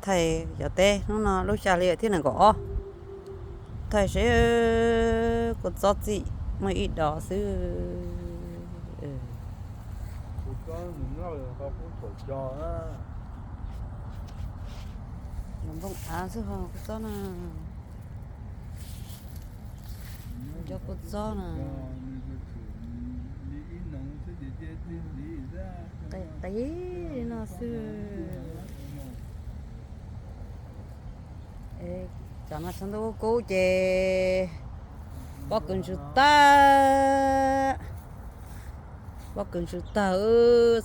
Thaij cov teb hnub no lub xya hli thiab nees nkaum ob, thaij seb kua txob txim muaj ib dos xwb. Nplooj av xwb ho kua txob na. Cov kua txob na. Qis qis li no xwb. Cov no tshav ntuj kub kub ces pob kws ntsws tag. Pob kws ntsws tag,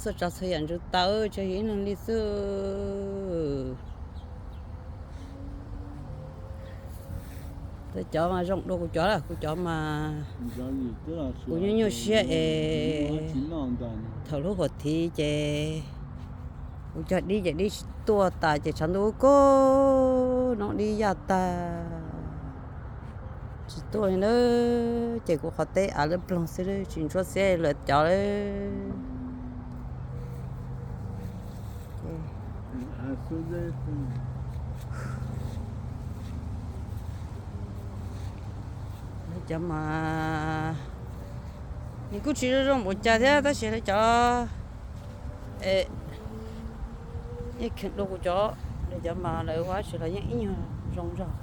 txhua tsav txhua yam ntsws tag, tshuav yus ib leeg li xwb. Cov mas zoo dua kuv cov, kuv cov mas kuv nyuaj nyuaj siab es thaum lub huam thiv ces kuv cog dib ces dib tsis tuaj tas ces tshav ntuj kub kub no dib yaj tag tsis tuaj li na. Ces kuv qhov teb av lawv ploog xwb tsis ntsuab xiab lawv cov lawm. Lawv cov mas nws kuj tsis zoo zoo npaum cas thiab tab sis lawv cov yeej kheev dua kuv cov, lawv cov mas lawv ua tsis los yeej ib nyuag zoo zog.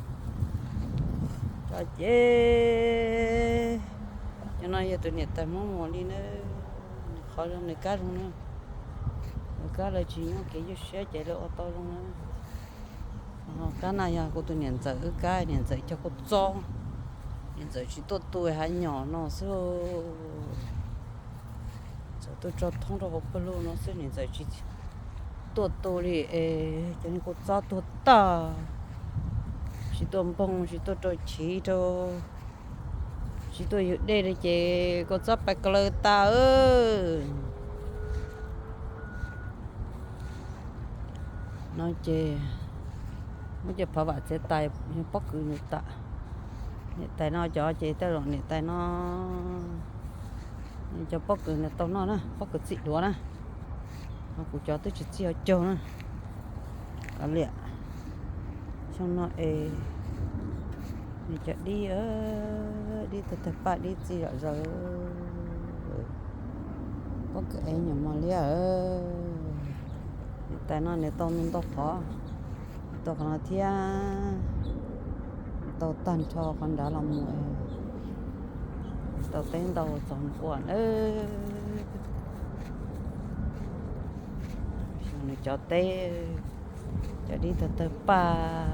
Cov ces cov no yog tus niam tais Hmoob Muas li na, nws qhov zoo nws kab zoo na, nws kab lawv tsis nyob kev ywj siab ces lawv ua tau zoo na. Kab na yog kuv tus niam ntxawm wb kab, niam ntxawm cog kua txob, niam ntxawm tsis tuaj tu hav nyom no xwb. Txawm tuaj tso thoob rau hauv pawg lug no xwb niam ntxawm tsis tuaj tu li es cov niag kua txob tuag tag, tsis tuaj npoog tsis tuaj rau chiv rau, tsis tuaj yug dej li ces kua txob pais kaw law tas. No ces muab cov phov vam txiav tais, pob kws nws tas. Niam tais no cov ces tej zaum niam tais no cov pob kws nws tau noj na, pob kws txim duav na. Ho kuv cov twb tsis txij hauv caug na. Kav liam, xyoo no es nws cov dib, dib tawg tawg paj dib txij zom zaws. Pob kws ev nyuam mos liab. Niam tais no nws tau ntau qhov, tau qhov no thiab, tau tag nrho qhov nrad los mus, tau teb ntau txog ua na. Nws cov teb, cov dib tawg tawg paj.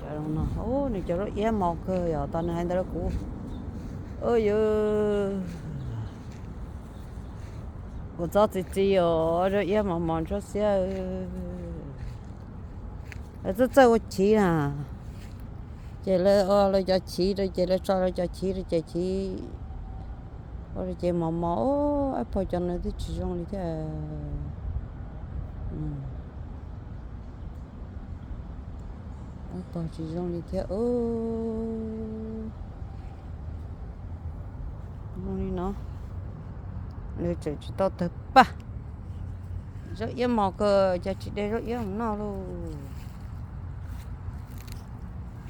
Cov no, nws cov zaub iab mos kawg yog tau nws hais ntawd rau kuv. Ua yus, kuv txob txi txiv os, zaub iab mos mos ntsuab xiab. Lawv txawj txawj ua chiv na, ces lawv ua lawv cov chiv rau ces lawv tso lawv cov chiv rau ces chiv ua rau ces mos mos, ab pog cov no twb tsis zoo li thiab. Ab pog tsis zoo li thiab. Zoo li no, nws tseem tsis tau tawg paj. Zaub iab mos kawg, cas tsis de zaub iab mus noj lauj.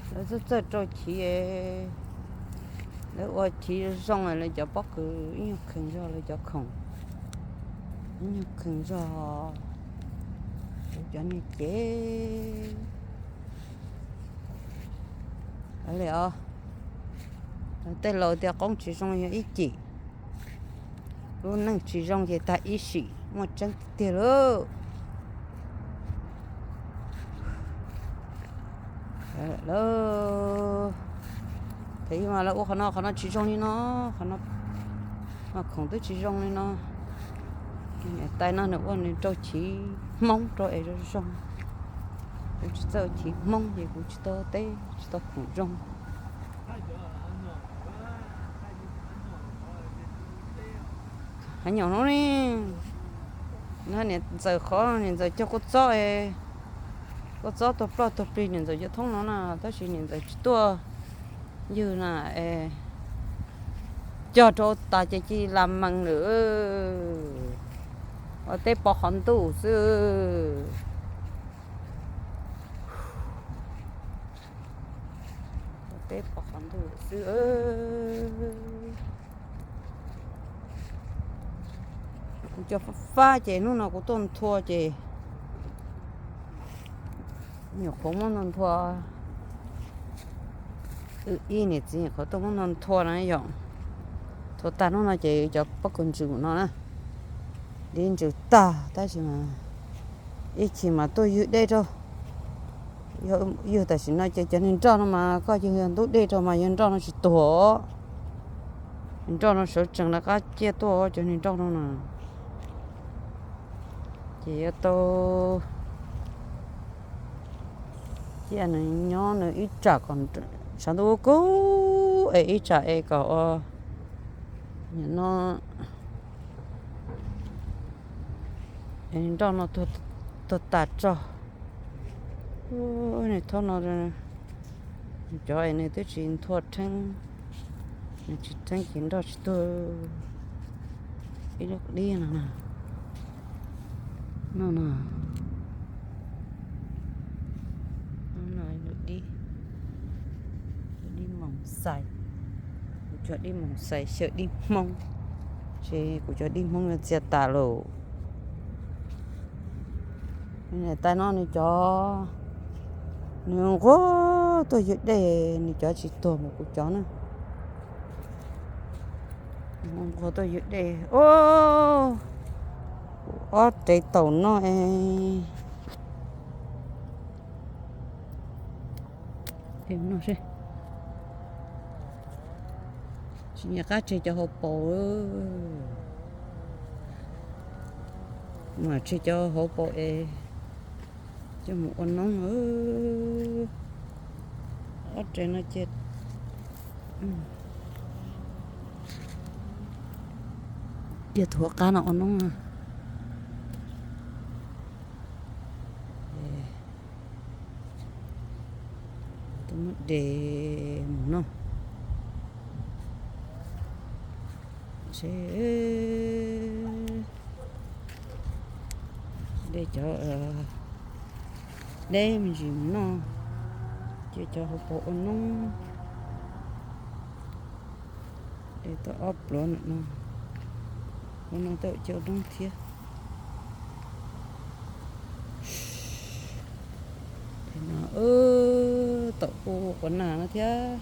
Lawv txawj txawj rau chiv, lawv ua chiv zoo, lawv cov pob kws ib nyuag kheev zog, lawv cov khoom ib nyuag kheev zog. Kuv cov niag ces li os, tej laus tias qoob tsis zoo yog ib cim, lub neej tsis zoo ces tag ib sim, muaj tseeb tiag tiag lauj. Thaum ub mas lawv ua qhov no, qhov no tsis zoo li no, qhov no mas khoom twb tsis zoo li no. Niam tais no nws ua nws rau chiv Hmoob rau es zoo zoo. Kuv tsis txawj ua chiv Hmoob ces kuv tsis tau teb tsis tau khoom zoo. Hav nyom no ne, niam ntxawm qhov niam ntxawm cog kua txob, kua txob tuag ploj tuag plig niam ntxawm cog thoob no na, tab sis niam ntxawm tsis tuaj ywg na es cog rau tas ces cia li la mees lawm. Ua teb pov qhov ntuj xwb. Ua teb pov qhov ntuj xwb. Kuv cog fab fab ces hnub no kuv tuaj nthua ces nyuam qhuav muab nthua. Wb ib niam txiv nyuam qhuav tuaj muab nthua no yom. Nthua tag hnub no ces cov pob kws ntsws no na, li ntsws tag tab sis mas ib chim mas tuaj ywg dej rau. Ywg tam sim no ces cov niag nroj no mas koj ywg ntub dej rau mas yog nroj no tsis tuag. Niag nroj no sawv tsees lawv qab ciaj tuaj cov niag nroj no na. Ces yuav tau cia nws nyob nws ib tsam kom sawv ntuj kub es ib tsam es kom ua no nroj no tuag tas tso. Nws thob no, nws cov es nws twb tsis nthua rheeb, nws tsis rheeb ces nroj tsis tuag. Ib lub dib no na, no no, no ib lub dib, lub dib moos xais. Kuv cog dib moos xais xyaw dib Hmoob, ces kuv cov dib Hmoob yuav txias tas lawm. Niam tais no nws cov, nws nquag tuaj ywg dej, nws cov tsis tuag mus kuv cov na. Nquag tuaj ywg dej, kuv ob rev taum no es. Tsis nyiam qab tseg cov hauv paus, mam tseg cov hauv paus es coj mus ua noob. Ob rev no ces, ces tus hauv qab no ua noob. Tus muab de mus noj. De cov deb me ntsis mus noj, ces cov hauv paus ua noob. De tau ob pluav no, ua no tau cov noob thiab. Tam sim no wb tau ua quav nas no thiab.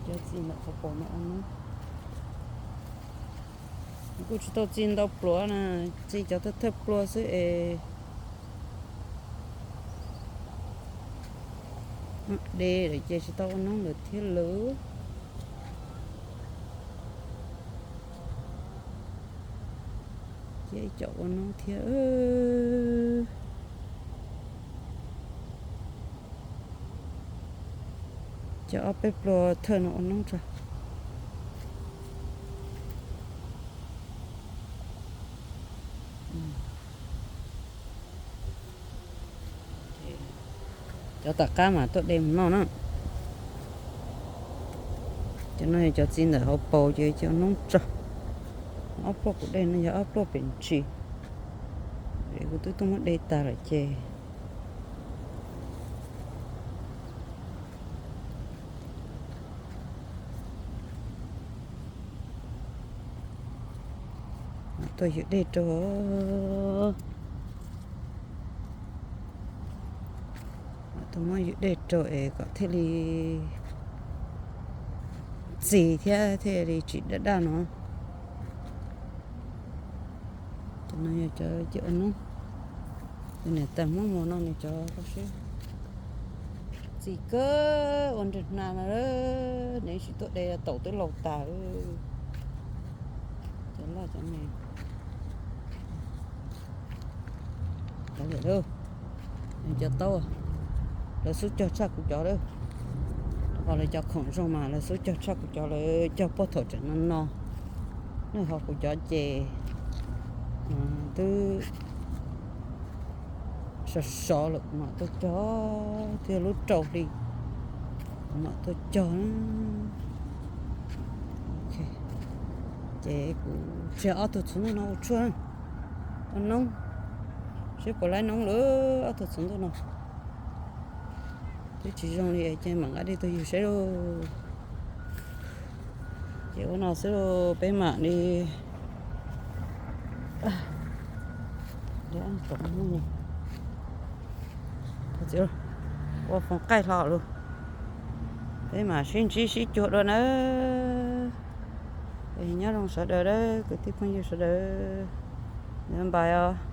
Cov txiv ntawm hauv paus no ua noob. Kuj tsis tau txi ntau pluav na, txi cov thawj thawj plua xwb es. De lawm ces tsis tau ua noob lawm thiab lawm. Cia ib co ua noob thiab. Cov ob peb pluas thawj no ua noob tso. Cov tom qab mas tuaj de mus noj na. Cov no yog cov txiv ntawm hauv paus ces cov noob tso. Ob pluaj kuv de no yog ob pluaj pem ntsis, es kuv twb tuaj muab de tas lawm ces tuaj ywg dej rau. Tuaj muab ywg dej rau es kom thiaj li txi thiab thiaj li tsis daj daj no. Cov no yog cov cia ua noob. Tus niam tais Hmoob Muas no nws cov koj seb, txi kawg ua nrwg hnav no, nws tsis tuaj de taum twb laus tas. Cov loj cov me. Cov lawm, cov taub, lawv xub cog tshaj kuv cov lawm. Ho lawv cov khoom zoo mas lawv xub cog tshaj kuv cov, lawv cog puag thaum tseem no no. Nws ho kuv cov ces twb Sov sov lawm kuv mam tuaj cog, twb yog lub rau hli kuv mam tuaj cog. Ok, ces kuv tseg ob tug txhuv ntuj no ua tshuaj, ua noob, seb puas laib noob lawm ob tug txhuv ntuj no. Twb tsis zoo li ces mam nqa dej tuaj yug seb lauj. Ces ua no xwb lauj, peb mam li ua foom qaij hlo lauj. Peb mam sib ntsib sib cuag dua nawb. Nyob zoo sawv daws dawb kwv tij phooj ywg sawv daws, npais os.